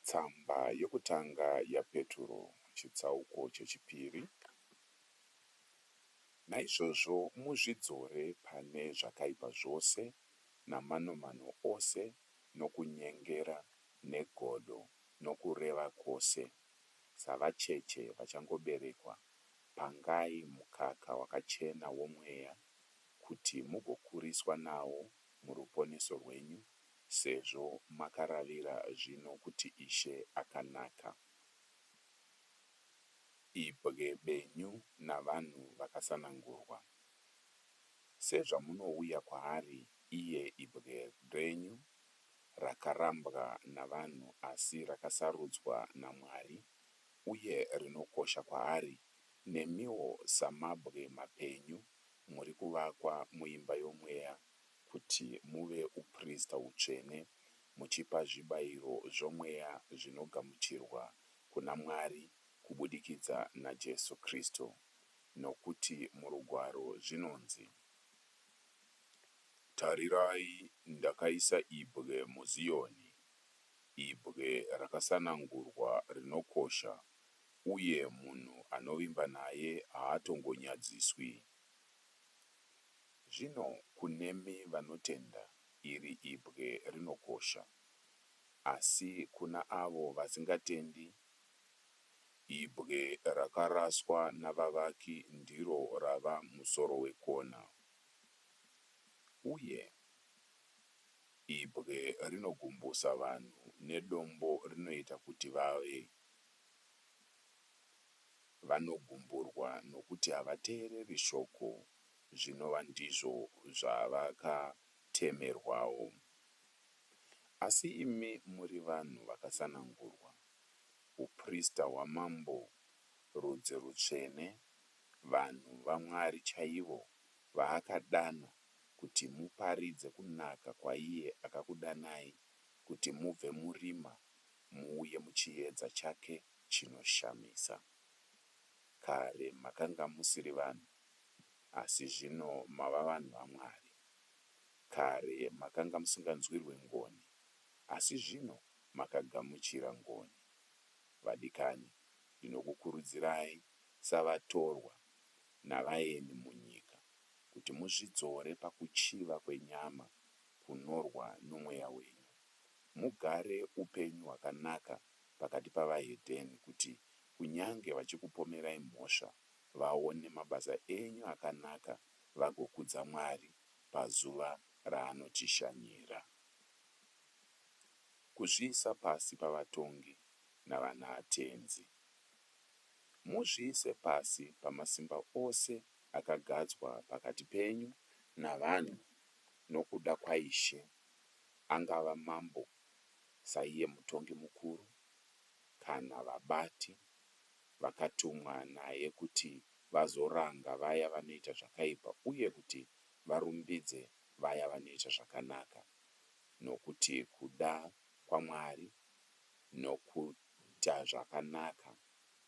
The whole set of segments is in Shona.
Tsamba yokutanga yaPeturo, chitsauko chechipiri. Naizvozvo muzvidzore pane zvakaipa zvose, namanomano ose, nokunyengera, negodo, nokureva kwose. Savacheche vachangoberekwa, pangai mukaka wakachena womweya, kuti mugokuriswa nawo muruponeso rwenyu, sezvo makaravira zvino kuti Ishe akanaka. Ibwe benyu navanhu vakasanangurwa. Sezvamunouya kwaari iye ibwe benyu, rakarambwa navanhu asi rakasarudzwa naMwari uye rinokosha kwaari, nemiwo samabwe mapenyu muri kuvakwa muimba yomweya kuti muve uprista hutsvene, muchipa zvibayiro zvomweya zvinogamuchirwa kuna Mwari kubudikidza naJesu Kristu. Nokuti muRugwaro zvinonzi. Tarirai, ndakaisa ibwe muZiyoni, ibwe rakasanangurwa rinokosha, uye munhu anovimba naye haatongonyadziswi. Zvino kunemi vanotenda, iri ibwe rinokosha, asi kuna avo vasingatendi, Ibwe rakaraswa navavaki ndiro rava musoro wekona. Uye, Ibwe rinogumbusa vanhu nedombo rinoita kuti vave. Vanogumburwa nokuti havateereri shoko zvinova ndizvo zvavakatemerwawo. Asi imi muri vanhu vakasanangurwa, uprista hwamambo, rudzi rutsvene, vanhu vaMwari chaivo, vaakadana kuti muparidze kunaka kwaiye akakudanai kuti mubve murima muuye muchiedza chake chinoshamisa. Kare makanga musiri vanhu, asi zvino mava vanhu vaMwari. Kare makanga musinganzwirwe ngoni, asi zvino makagamuchira ngoni. Vadikani, ndinokukurudzirai savatorwa navaeni munyika, kuti muzvidzore pakuchiva kwenyama kunorwa nomweya wenyu. Mugare upenyu hwakanaka pakati pavahedheni, kuti kunyange vachikupomerai mhosva, vaone mabasa enyu akanaka vagokudza Mwari pazuva raanotishanyira. Kuzviisa pasi pavatongi navanatenzi. Muzviise pasi pamasimba ose akagadzwa pakati penyu navanhu nokuda kwaIshe, angava mambo saiye mutongi mukuru, kana vabati vakatumwa naye kuti vazoranga vaya vanoita zvakaipa uye kuti varumbidze vaya vanoita zvakanaka. Nokuti kuda kwaMwari nokuita zvakanaka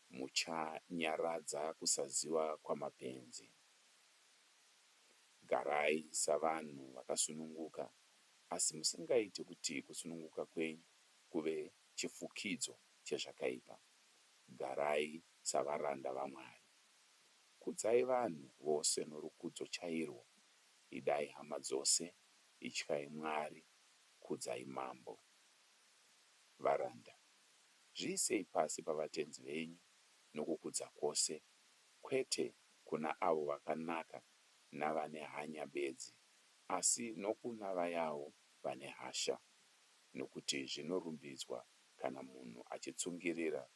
muchanyaradza kusaziva kwamapenzi. Garai savanhu vakasununguka, asi musingaiti kuti kusununguka kwenyu kuve chifukidzo chezvakaipa. Garai savaranda vaMwari. Kudzai vanhu vose norukudzo chairwo, idai hama dzose, ityai Mwari, kudzai mambo. Varanda, zviisei pasi pavatenzi venyu nokukudza kwose, kwete kuna avo vakanaka navane hanya bedzi, asi nokuna vayawo vane hasha. Nokuti zvinorumbidzwa kana munhu achitsungirira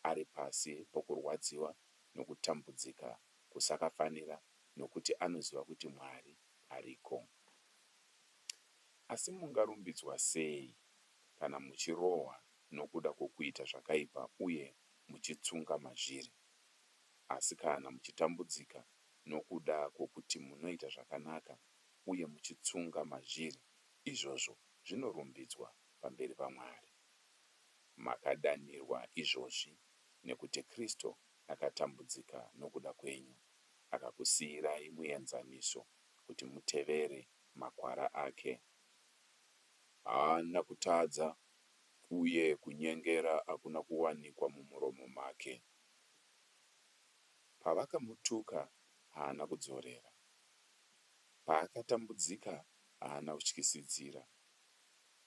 ari pasi pokurwadziwa nokutambudzika kusakafanira, nokuti anoziva kuti Mwari ariko. Asi mungarumbidzwa sei kana muchirohwa nokuda kwokuita zvakaipa uye muchitsunga mazviri? Asi kana muchitambudzika nokuda kwokuti munoita zvakanaka uye muchitsunga mazviri, izvozvo zvinorumbidzwa pamberi paMwari. Makadanirwa izvozvi, nekuti Kristu akatambudzika nokuda kwenyu, akakusiyirai muenzaniso kuti mutevere makwara ake. Haana kutadza, Uye kunyengera hakuna kuwanikwa mumuromo make. Pavakamutuka, haana kudzorera. Paakatambudzika, haana kutyisidzira.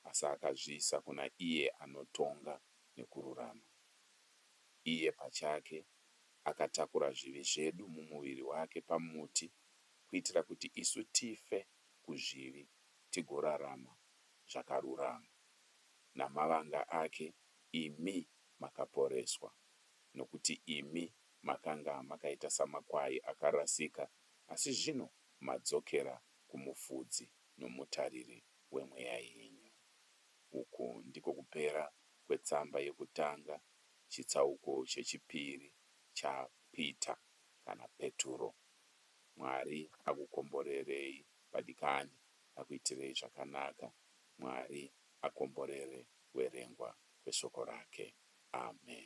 Asi akazviisa kuna iye anotonga nekururama. Iye pachake akatakura zvivi zvedu mumuviri wake pamuti, kuitira kuti isu tife kuzvivi tigorarama zvakarurama. Namavanga ake imi makaporeswa. Nokuti imi makanga makaita samakwai akarasika, asi zvino madzokera kuMufudzi noMutariri wemweya yenyu. Uku ndiko kupera kwetsamba yekutanga, chitsauko chechipiri chaPita kana Peturo. Mwari akukomborerei vadikani, akuitirei zvakanaka. Mwari akomborere kuverengwa kweshoko rake. Amen.